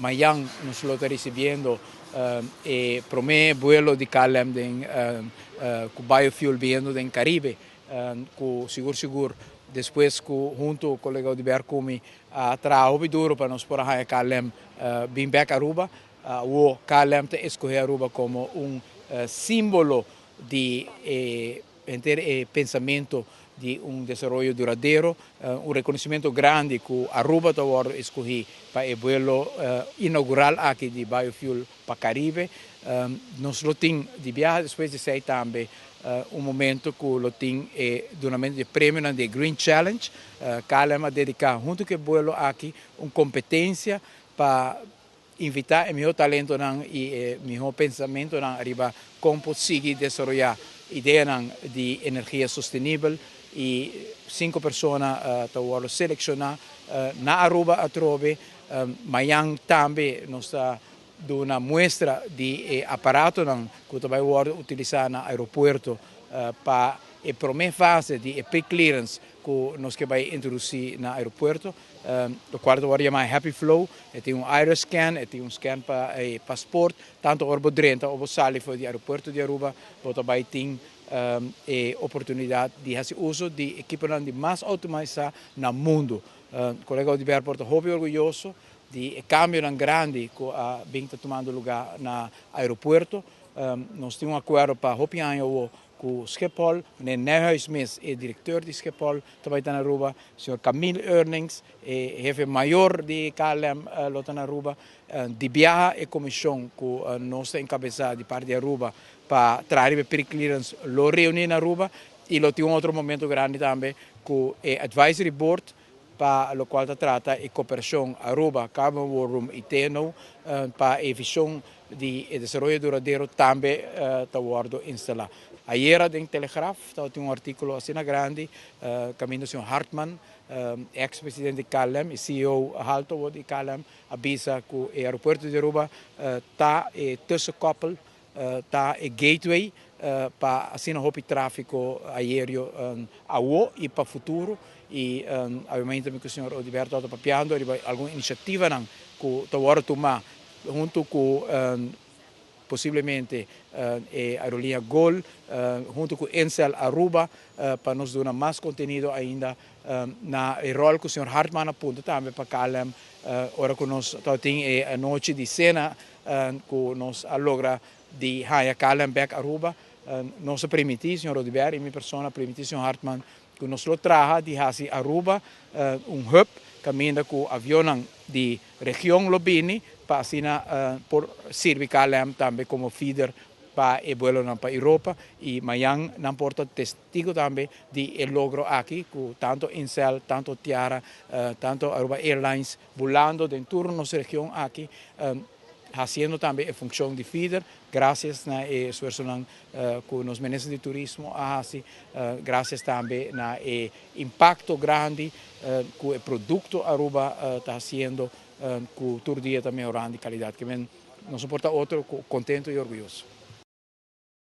Mañan nos lo ta ricibiendo e prome vuelo di KLM den cu biofuel biniendo den Caribe, cu sigur sigur despues cu hunto colega Oduber cu mi a traha hopi duro pa nos por a KLM bin back Aruba. O KLM ta escoge Aruba como un simbolo di henter e pensamento di un desaroyo duradero, un reconocimento grandi cu Aruba ta escogi pa e vuelo inaugural aki di biofuel pa Caribe. Nos lo tin di biaha despues di esey tambe un momento cu lo tin e dunamento di premio di Green Challenge. KLM a dedica hunto cu e vuelo aki un competencia pa invita e miho talento nan y e miho pensamento nan ariba con por sigui desaroya idea nan di energia sostenibel, y cinco persona ta wordo selecciona na Aruba atrobe. Mañan tambe nos ta duna muestra di aparato nan cu ta bay wordo utilisa na aeropuerto pa e prome fase di pre-clearance cu nos kier bay introduci na aeropuerto, locual ta yama Happy Flow. E tin un iris scan, e tin un scan pa paspoort, tanto ora bo drenta of sali for di aeropuerto di Aruba, bo bay tin e oportunidad di haci uso di ekipo di mas automatisa na mundo. Colega Oduber por ta hopi orguyoso di cambio grandi cu a bin tumando luga na aeropuerto. Nos tin un acuerdo pa hopi aña cu Schiphol, meneer Nijhuis mes, e director di Schiphol, tambe ta na Aruba, señor Camille Eurlings, e hefe mayor di KLM, lo ta na Aruba, di biaha e comision cu nos ta encabesa di parti di Aruba pa traha pre-clearance lo reuni na Aruba, y lo tin un otro momento grandi tambe cu e advisory board pa locual ta trata e cooperacion Aruba, Carbon War Room y TNO pa e vision di desaroyo duradero tambe ta wordo instala. Ayera den Telegraaf tin un articulo asina grandi, caminda señor Hartman, ex-presidente di KLM y CEO halto di KLM, a bisa cu e aeropuerto di Aruba ta e tussenkoppel, ta e gateway pa asina hopi trafico aereo awo y pa futuro, y obviamente cu señor Oduber ta papiando riba algun iniciativa nan cu ta wordo tuma hunto cu posiblemente e aerolinea Gol, hunto cu Insel Aruba, pa nos duna mas contenido ainda na e rol cu señor Hartman a apunta tambe pa KLM, ora cu nos tin e anochi di cena cu nos a logra di haya KLM back Aruba. Nos a permiti, señor Oduber y mi persona permiti señor Hartman, cu nos lo traha di hasi Aruba un hub caminda cu avion di region lo bini pa asina por sirbi KLM tambe como feeder pa e vuelo pa Europa, y mañan nan por ta testigo tambe di e logro aki cu tanto Insel, tanto Tiara, tanto Aruba Airlines bulando den nos region aki, haciendo tambe e funcion di feeder, gracias na e esfuerso cu nos minister di turismo a haci, gracias tambe na e impacto grandi cu e producto Aruba ta haciendo, cu tur dia ta mehorando e calidad. Kiermen, nos por ta otro contento y orguyoso.